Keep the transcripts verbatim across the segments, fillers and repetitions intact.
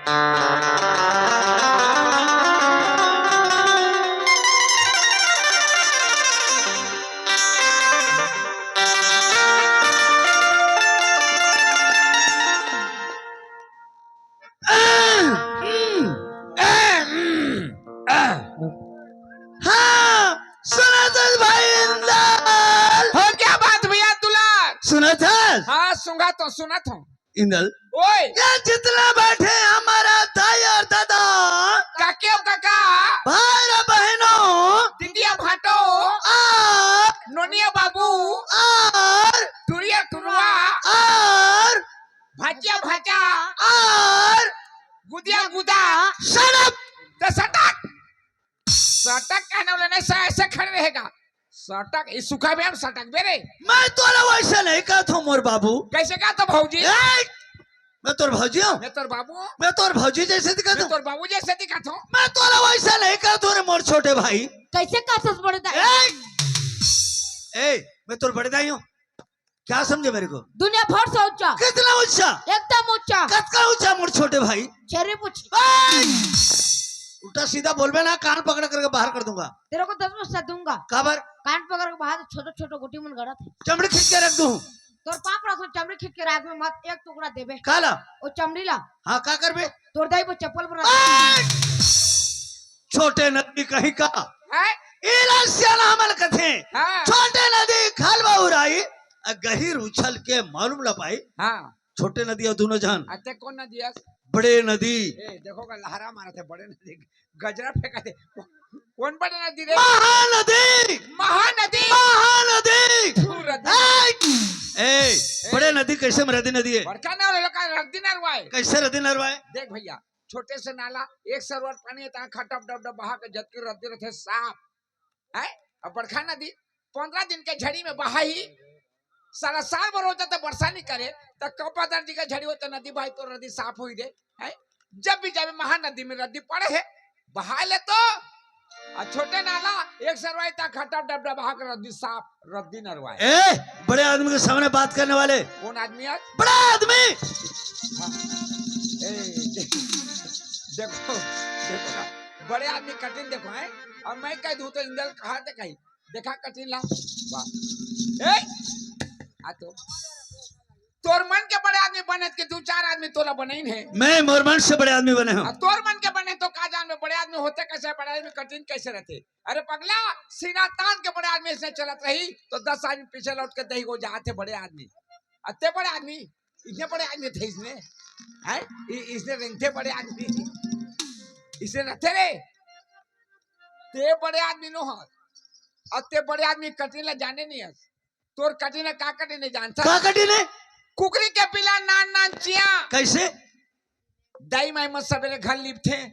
हाँ, सुनत हस भाई इंदल? हो, क्या बात भैया दुलार? सुनत हस? हाँ, सुनत हूँ, सुनत हूँ। इंदल, ओए। ये जितना बैठे हमारा दाई और दादा, काके और काका, भाई और बहनों, दीदिया भाटो, और नोनिया बाबू, और टुरिया टुरुआ, और भाचिया भाचा, और गुदिया गुदा। Shut up! तो सटक। सटक कहने वाला नहीं, सा-, ऐसे खड़े रहेगा। सटक, ये सुखा बे, हम सटक बे रे। मैं तोला वैसे नहीं कहत हूँ मोर बाबू। कैसे कहत हो भौजी? ए! मैं तोर भौजी हूँ। मैं तोर बाबू हूँ। मैं तोर भौजी जैसे दिखत हूँ। मैं तोर बाबू जैसे दिखत हूँ। मैं तोला वैसे नहीं कहत हूँ रे मोर छोटे भाई। कैसे कहत हस बड़े दाई? ए! ए, मैं तोर बड़े दाई हूँ। क्या समझे मेरे को? दुनिया भर से ऊंचा। कितना ऊंचा? एकदम ऊंचा। कतका ऊंचा मोर छोटे भाई? छेरी पूछ। ए! उल्टा सीधा बोलबे ना, कान पकड़ करके बाहर कर दूंगा। तेरे को दस में सदूंगा। काबर? कान पकड़ के बाहर छोटे छोटे गुटी मन गड़त हे। चमड़ी खींच के रख दूं। तोर पाप रखो, चमड़ी खींच के रख में मत एक टुकड़ा देबे। का ला? वो चमड़ी ला। हाँ, का करबे? तोर दाई वो चप्पल पर रख। ए! छोटे नदी कहीं का। हैं? इला सियाना हमन कथे। हाँ। छोटे नदी खाल बउराई, आ गहिर उछल के मालूम ल पाई। हाँ। छोटे नदी अउ दूनों झन। अते कौन नदी अस? बड़े नदी। ए, देखो का लहरा मारत हे, बड़े नदी। गजरा फेंकत हे। कौन बड़े नदी रे? महानदी। महानदी। महानदी। तू रद्दी। ए, ए, ए। बड़े नदी कैसे में रद्दी नदी हे? बड़का ना रे, लोका रद्दी नरवाए। कैसे रद्दी नरवाए? देख भैया, छोटे से नाला, एक सरवर पानी हे, तहाँ खटप डब डब बहा के जतकी रद्दी रथे साफ। हैं? अब बड़का नदी पंद्रह दिन के झड़ी में बहाही, साला साल भर हो जाता बरसा नहीं करे, त कपा दर्जी का झड़ी हो त नदी बहाही तो रद्दी साफ होई रे, हैं? जब भी जावे महानदी में रद्दी पड़े हे, बहा ले तो। आ छोटे नाला एक सरवाई तक खटप डब डब बहा के रद्दी साफ, रद्दी नरवाए। ए, बड़े आदमी के सामने बात करने वाले। कौन आदमी है? बड़ा आदमी। हाँ। ए, दे-, देखो, देखो ना, बड़े आदमी कटिन देखो हैं, और मैं कह दूं तो इंदल कहा थे कहीं, देखा कटिन ला, वाह। ए, आ तो, तोर मन के बड़े आदमी बने के दू चार आदमी तोला बनइन हे। मैं मोर मन से बड़े आदमी बने हूँ। आ, तोर मन के बने तो का जान में बड़े आदमी होते कैसे, बड़े आदमी कटिन कैसे रहते? अरे पगला, सीना तान के बड़े आदमी इसने चलत रही तो दस आदमी पीछे लौट के दही को जाते बड़े आदमी। अते बड़े आदमी, इतने बड़े आदमी थे इसने, हैं? इ-, इसने रेंगते बड़े आदमी, इसने रहते रे। ते बड़े आदमी नो हस, अते बड़े आदमी कटिन ला जाने नहीं हस। तोर कटिन का कटिन नहीं जानता। का कटिन हे? कुकरी के पिला नान नान चिया। कैसे? दाई माई मन सबेरे घर लिपथे,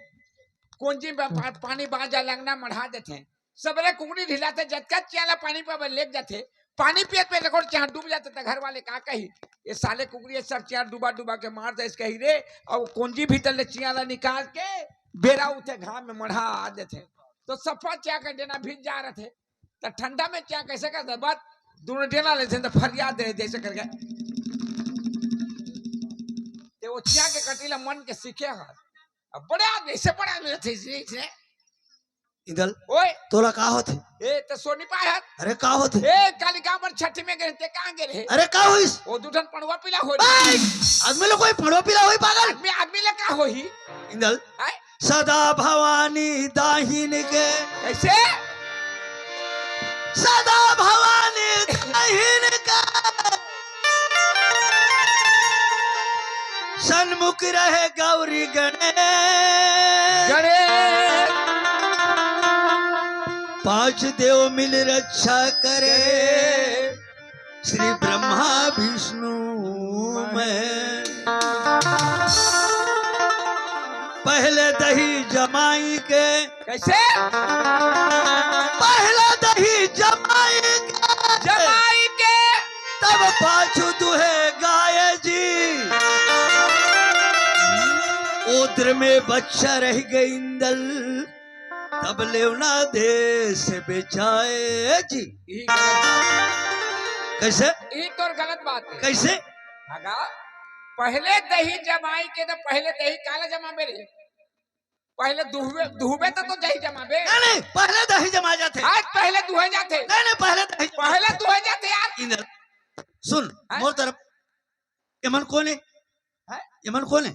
कोंजी में पा-, पानी बाज जा, लंगना मढ़ा देथे। सबेरे कुकरी ढिलाथे, जतका चिया ला पानी पावे लेग जाथे। पानी पियत पियत लेकोर चिया डूब जाथे, त घर वाले का कही, "ये साले कुकरी ये सब चिया डूबा डूबा के मार दे," कही रे। और कोंजी भीतर ले चिया ला निकाल के बेरा उठे घाम में मढ़ा देथे, तो सफा चिया के डेना भीज जा रथे। त ठंडा में चिया कैसे कर दे? बस दोनों डेना लेथे त फरिया दे जैसे करके। ते वो चिया के कटिन ला मन के सीखे हस। अब बड़े आदमी से बड़े आदमी थे इसने, इसने। इंदल, ओए। तोला का होथे? ए, त सोनी पाए हस। अरे का होथे? ए, काली गांव में छठी में गए, ते कहाँ गए रहे? अरे का होइस? वो दू ठन पड़वा पीला हो रही। ए, आदमी ला कोई पड़वा पीला होही पागल? आदमी, आदमी ला का होही? इंदल, हैं? सदा भवानी दाहिन के। कैसे? सदा भवानी दाहिन के। सन्मुख रहे गौरी गणेश। गणेश। पांच देव मिल रक्षा करे। श्री ब्रह्मा विष्णु महेश। पहले दही जमाई के। कैसे? पहले दही जमाई के। जमाई के। तब पाछू दुहे गाय जी। ओद्र में बच्चा रह गए इंदल। तब लेवना देश बेचाए जी। यही गलत बात है। कैसे? यही तोर गलत बात है। कैसे? अगा, पहले दही जमाई के तो पहले दही काला जमाबे रे? पहले दुहबे, दुहबे तो, तो दही जमाबे। नहीं, नहीं, पहले दही जमा जाथे। आज पहले दुहे जाथे। नहीं, नहीं, पहले दही पहले दुहे जाथे यार। इंदल, सुन, हाँ? मोर तरफ, एमन कोन हे? हाँ? एमन कोन हे?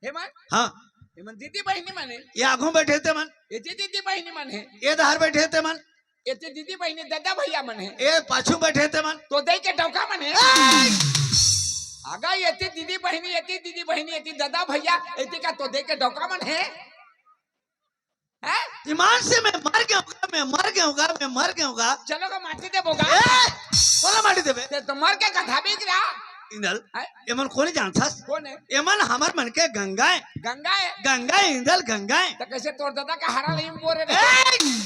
हेमन? हाँ। एमन दीदी बहिनी मन हे। ये आगू बैठे हे तेमन। ये जे दीदी बहिनी मन हे। ये डहर बैठे हे तेमन। एती दीदी बहिनी ददा भैया मन हे। ए पाछू बैठे हे तेमन। तो दई के डौका मन हे। ए! अगा एती दीदी बहिनी, एती दीदी बहिनी, एती ददा भैया, एती का तो दई के डौका मन हे। हैं? ईमान से मैं मर गया हूँ, मैं मर गया हूँ, मैं मर गया हूँ। चलो का माटी देबो गा। ए! बोला माटी देबे। ते तो मर के कथा बिक रहा। इंदल, हैं? एमन कोन जानथस? कोन हे? एमन हमर मन के गंगा हे। गंगा हे? गंगा हे, इंदल गंगा हे। तो कैसे तोर दादा का हरा नहीं बोरे रे? ए!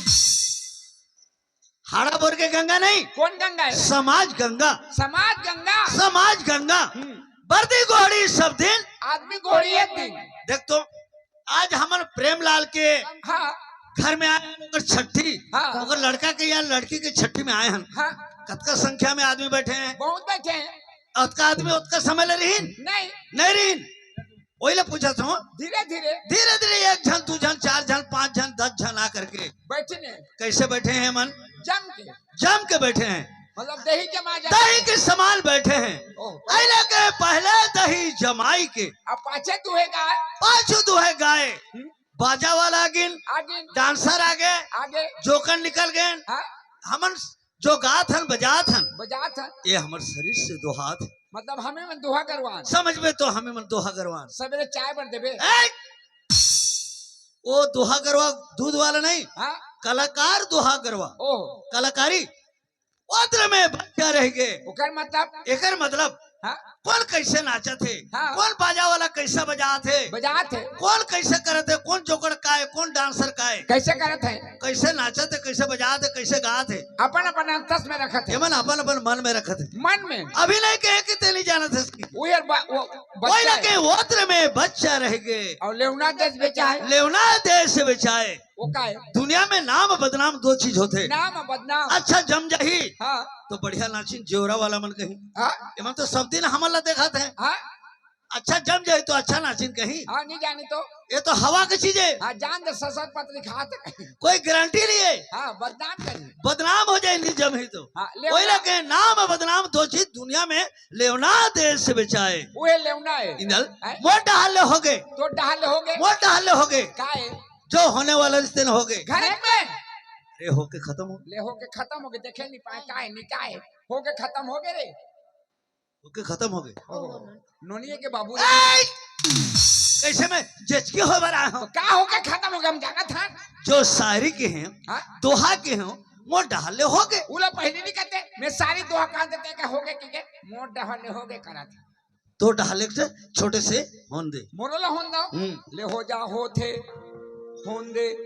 हाड़ा बोर के गंगा नहीं। कोन गंगा हे? समाज गंगा। समाज गंगा। समाज गंगा। हम्म। बर्दी गोहड़ी सब दिन। आदमी गोहड़ी एक दिन। देख तो, आज हमन प्रेमलाल के हाँ। घर में आए हन, ओकर छट्ठी। हाँ। ओकर लड़का के या लड़की के छट्ठी में आए हन। हाँ। कतका संख्या में आदमी बैठे हे? बहुत बैठे हे। ओतका आदमी ओतका समय ले रहिन? नहीं। नहीं रहिन। ओही ला पूछत हूँ। धीरे धीरे। धीरे धीरे एक झन, दू झन, चार झन, पाँच झन, दस झन आ करके बैठे हे। कैसे बैठे हे मन? जम के। जम के बैठे हे। मतलब दही जमा जाथे। दही के समान बैठे हे। ओह। अइला के पहले दही जमाई के। अब पाछे दुहे गाय। पाछू दुहे गाय। हम्म। बाजा वाला आगिन। आगिन। डांसर आगे। आगे। जोकर निकल गए। हाँ। हमन जो गात हन, बजात हन, बजात हन। ये हमर शरीर से दोहात हे। मतलब हमें मन दोहा करवान। समझ में तो हमें मन दोहा करवान। सवेरे चाय बर देबे। ए! वो दोहा करवा दूध वाला नहीं, हाँ। कलाकार दोहा करवा। ओह। कलाकारी। ओतरे में बच्चा रह गए। ओकर मतलब? एकर मतलब हाँ। कोन कैसे नाचत हे, हाँ। कोन बाजा वाला कैसे बजात हे, बजात हे। कोन कैसे करत हे, कोन जोकर का हे, कोन डांसर का हे, कैसे करत हे, कैसे नाचत हे, कैसे बजात हे, कैसे गात हे। अपन अपन अंतस में रखत हे। एमन अपन अपन मन में रखत हे। मन में। अभी नहीं कहे कि ते नहीं जानत हे इसकी। वो यार बा-, वो वही बच्चा लगे हे। ओतरे में बच्चा रह गए। और लेवना देश बेचाए। लेवना देश बेचाए। वो का हे? दुनिया में नाम बदनाम दो चीज होथे। नाम बदनाम। अच्छा जम जाही हाँ। तो बढ़िया नाचिन जेवरा वाला मन कही। हाँ। एमन तो सब दिन हमन ला देखत हे। हाँ। अच्छा जम जाही तो अच्छा नाचिन कही। हाँ, नहीं जानी तो। ये तो हवा के चीज हे। हाँ, जान दे ससर पत्नी खात हे। कोई गारंटी नहीं हे। हाँ, बदनाम करी। बदनाम हो जाही, नहीं जमही तो। हाँ, लेवना। वही लगे नाम बदनाम दो चीज दुनिया में लेवना देश बेचाए। वो हे लेवना हे। इंदल, हैं? मोर डहर ले होगे। तोर डहर ले होगे। मोर डहर ले होगे। का हे? जो होने वाला रिश्ते न होगे। घर में। अरे होके खत्म हो। ले होके खत्म होगे, देखे नहीं पाए, का हे, नहीं का हे। होके खत्म होगे रे। होके खत्म होगे। ओहो, नोनिये के बाबू। ए! कैसे मैं जेचकी होय बर आए हूँ? तो का होके खत्म होगे, हम जानत हन। जो शायरी के हे, हाँ? दोहा के हे, मोर डहर ले होगे। उला पहले नहीं कहते, मैं सारी दोहा कहा देते का होगे, क्योंकि मोर डहर ले होगे करत हे। तो डहर ले से छोटे से होन दे। मोरो ला होन दो। हम्म। ले हो जा होथे, होन दे।